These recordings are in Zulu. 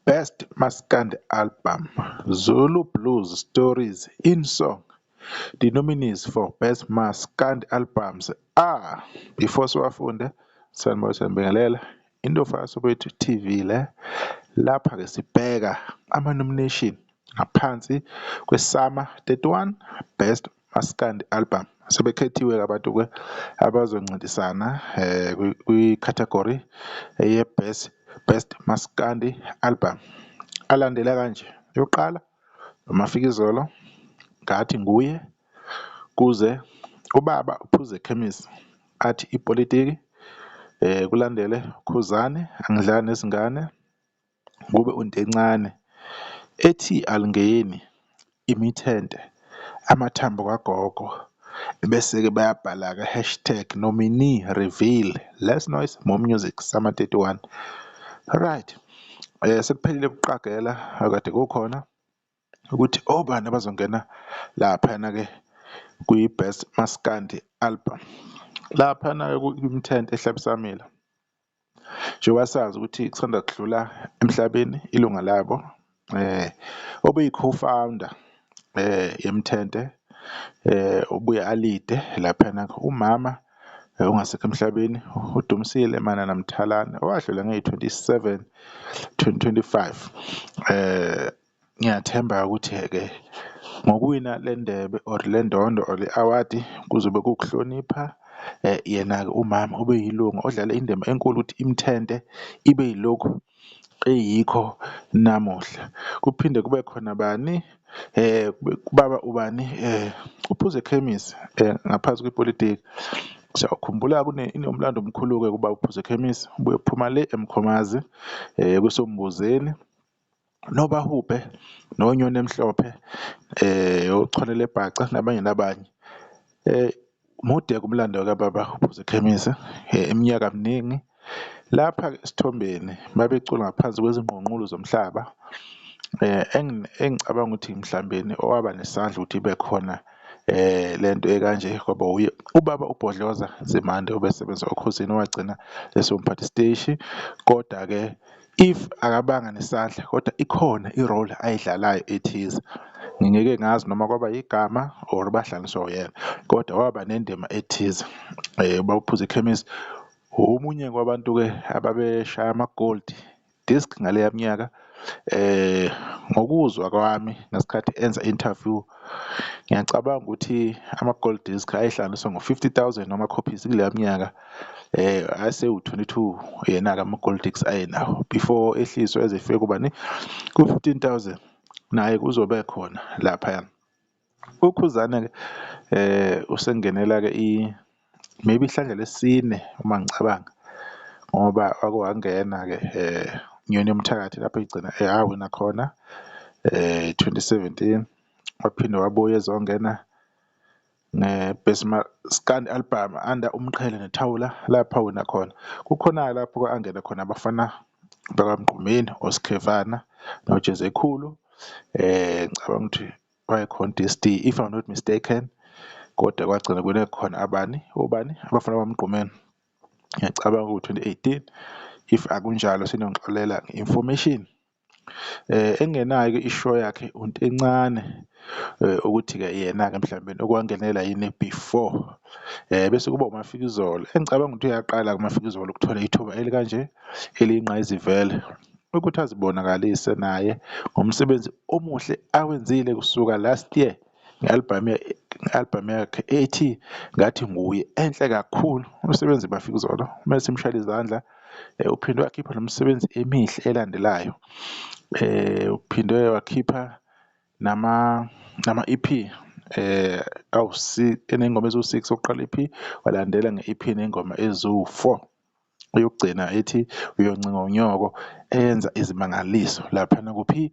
Best Maskandi Album - Zulu Blues Stories in Song. The nominees for Best Maskandi Albums are, before siwafunde, sanibona, siyanibingelela, Intombi Soweto TV le. Lapha-ke sibheka ama-nomination ngaphansi kwe-SAMA 31 Best Maskandi Album. Sebekhethiwe-ke abantu-ke abazoncintisana kwi-category ye-Best Maskandi Album. Alandela kanje, yokuqala uMafikizolo, Ngathi Nguye, kuze ubaba uPhuzekhemisi athi ipolitiki, kulandele Khuzani, Angidlali Nezingane, kube uNtencane ethi alingeni, imithente, amathambo kagogo, ebese-ke bayabhala-ke hashtag nominee reveal, less noise more music, SAMA 31. Right, sekuphelile ukuqagela akade kukhona ukuthi obani abazongena laphayana-ke kwi-Best Maskandi Album. Laphana-ke kwimithente ehlabisamila, njengoba sazi ukuthi kusanda kudlula emhlabeni ilunga labo obeyi-co-founder yemithente, obuye alide laphayana umama ongasekho emhlabeni uDumsile Manana Mthalane owadlula ngeyi-27 2025. Ngiyathemba ukuthi-ke ngokuwina le ndebe or le ndondo or le awadi kuzobe kuwukuhlonipha yena-ke umama obeyilunga odlale indima enkulu ukuthi imithente ibe yilokhu eyikho namuhla. Kuphinde kube khona bani? Ubaba ubani? UPhuzekhemisi ngaphansi kwepolitiki. Siyawukhumbula inomlando omkhulu-ke ubaba uPhuzekhemisi, ubuye uphuma le eMkhomazi kusombuzeni, noBahubhe, noNyoni Emhlophe, oChwane Lebhaca nabanye nabanye. Mude-ke umlando kababa uPhuzekhemisi, iminyaka miningi. Lapha-ke esithombeni babecula ngaphansi kwezingqungqulu zomhlaba engicabanga ukuthi mhlambeni owaba nesandla ukuthi ibe khona lento ekanje kwaba wuye ubaba uBhodloza Nzimande obesebenza Okhozini owagcina esewumphathi siteshi, koda-ke if akabanga nesandla kodwa ikhona i-role ayidlalayo ethize. Ngingeke ngazi noma kwaba igama or bahlanganiswa uyena kodwa waba nendima ethize. Ubaba uPhuzekhemisi omunye kwabantu-ke ababeshaya ama-gold disc ngaleya minyaka. Ngokuzwa kwami ngesikhathi enza i-interview, ngiyacabanga ukuthi ama-gold disc ayehlanganiswa ngo-50 thousand wama-copies kuleya minyaka, asewu-22 yena-ke ama-gold disc ayenawo before ehliswe eze efike kubani, ku-15,000. Naye kuzobe ekhona laphaya. UKhuzane-ke usengenela-ke maybe ihlandla lesine uma ngicabanga ngoba wake wangena-ke Nyoni Yomthakathi lapho egcina awina khona 2017, waphinde wabuya ezongena nge-Best Maskandi Album under Umqhele Nethawula lapho awina khona. Kukhona-ke lapho angena khona abafana bakaMgqumeni, oSkhevana noJezekhulu, ngicabanga ukuthi wayekhona u-DSD if I'm not mistaken, kodwa kwagcina kuwine khona abani, obani? Abafana bakaMgqumeni. Ngiyacabanga ku-2018 if akunjalo seniyongixolela nge-information. Engenayo-ke i-show yakhe uNtencane, ukuthi-ke yena-ke mhlawumbe okwangenela yini before, bese kuba uMafikizolo engicabanga ukuthi uyaqala uMafikizolo ukuthola ithuba elikanje eliyingqayizivele ukuthi azibonakalise naye ngomsebenzi omuhle awenzile kusuka last year nge-album nge-album yakhe ethi Ngathi Nguye, enhle kakhulu umsebenzi Mafikizolo, kumele simshayele izandla. Uphinde wakhipha nomsebenzi emihle elandelayo, uphinde wakhipha nama-EP eney'ngoma eziwu-six okokuqala i-EP, walandela nge-EP eney'ngoma eziwu-four. Eyokugcina ethi Uyoncenga Unyoko eyenza izimangaliso laphana kuphi?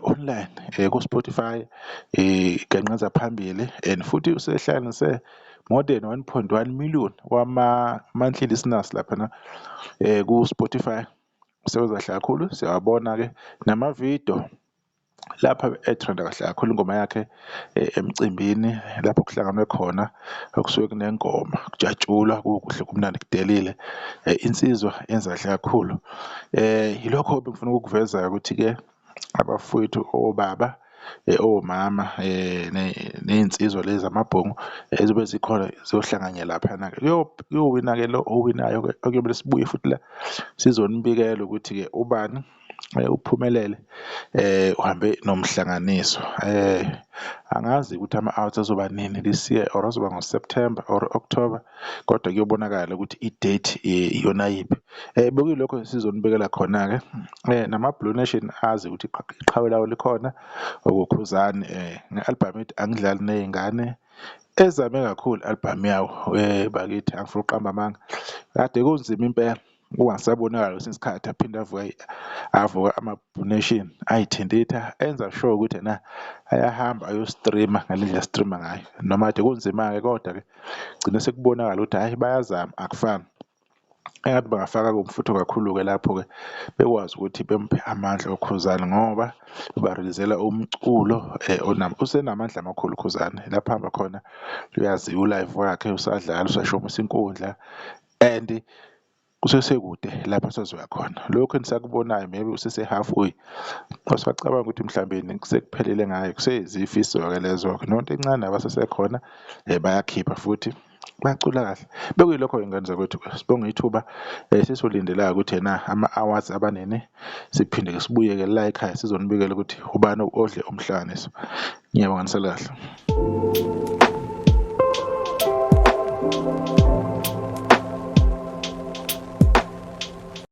Online ku-Spotify, igenqeza phambili and futhi usehlanganise more than 1.1 million wama-monthly listeners laphana ku-Spotify. Usebenza kahle kakhulu, siyawabona-ke namavidiyo. Lapha e-trend-a kahle kakhulu ingoma yakhe emcimbini lapho kuhlanganwe khona okusuke kunengoma kujatshulwa kukuhle kumnandi kudelile, insizwa yenza kahle kakhulu. Yilokho ebengifuna ukukuveza-ke ukuthi-ke abafowethu obaba, omama ney'nsizwa lezi amabhongo ezobe zikhona ziyohlanganyela laphayana-ke. Kuyowina-ke lo owinayo-ke okuyomele sibuye futhi la sizonibikela ukuthi-ke ubani uphumelele uhambe nomhlanganiso. Angazi ukuthi ama-awards azoba nini this year or azoba ngo-September or October kodwa kuyobonakala ukuthi i-date iyona yiphi. Bekuyilokho esizonibikela khona-ke nama-Blue Nation azi ukuthi iqhawe lawo likhona okuwuKhuzani nge-album ethi Angidlali Ney'ngane ezame kakhulu i-album yawo bakithi angifuni ukuqamba amanga, kade kunzima impela. Kungasabonakali kwesinye isikhathi aphinde avuke avuke ama-Blue Nation ayithintitha enza sure ukuthi ena ayahamba ayo-stream-a ngale ndlela a-stream-a ngayo noma kade kunzima-ke kodwa-ke gcine sekubonakala ukuthi hhayi bayazama akufani. Engathi bangafaka-ke umfutho kakhulu-ke lapho-ke bekwazi ukuthi bemuphe amandla uKhuzani ngoba ba-release-ela umculo usenamandla amakhulu uKhuzani lapho ahamba khona uyaziwa u-live wakhe usadlala usashowisa inkundla and kusesekude lapho asazoya khona. Lokhu enisakubonayo maybe usese-half way usacabanga ukuthi mhlawumbe sekuphelele ngaye kuseyizifiso-ke lezo-ke nonto encane abasesekhona bayakhipha futhi bacula kahle. Bekuyilokho-ke ngane zakwethu sibonge ithuba sisolindela-ke ukuthi ena ama-awards abanini siphinde-ke sibuye-ke la ekhaya sizonibikela ukuthi ubani odle umhlanganiso. Ngiyabonga nisale kahle.